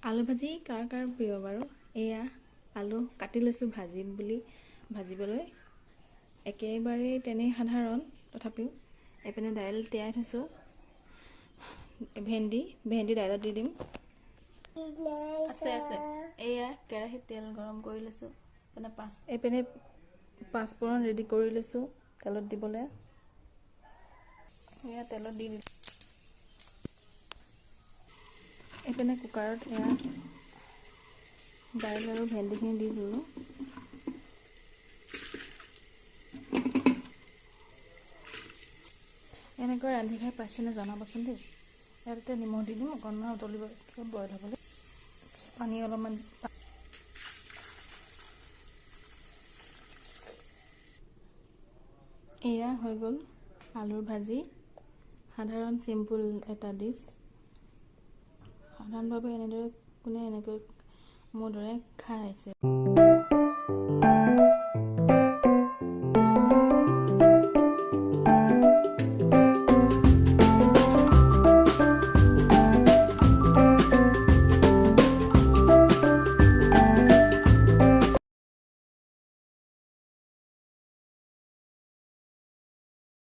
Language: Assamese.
আলু ভাজি কাৰ কাৰ প্ৰিয় বাৰু? এয়া আলু কাটি লৈছোঁ ভাজিম বুলি, ভাজিবলৈ একেবাৰেই তেনেই সাধাৰণ, তথাপিও এইপিনে দাইল তিয়াই থৈছোঁ, ভেন্দি ভেন্দি দাইলত দি দিম। আছে আছে। এয়া কেৰাহীত তেল গৰম কৰি লৈছোঁ, এইপিনে এইপিনে পাঁচফোৰণ ৰেডি কৰি লৈছোঁ তেলত দিবলৈ। এয়া তেলত দি দিলোঁ। এইপিনে কুকাৰত এয়া দাইল আৰু ভেন্দিখিনি দি দিলোঁ। এনেকৈ ৰান্ধি খাই পাইছেনে জনাবচোন দেই। ইয়াত এতিয়া নিমখ দি দিম, অকণমান উতলিব, বইল হ'বলৈ পানী অলপমান। এয়া হৈ গ'ল আলুৰ ভাজি, সাধাৰণ চিম্পুল এটা ডিছ। সাধাৰণভাৱে এনেদৰে কোনে এনেকৈ মোৰ দৰে খাই আহিছে?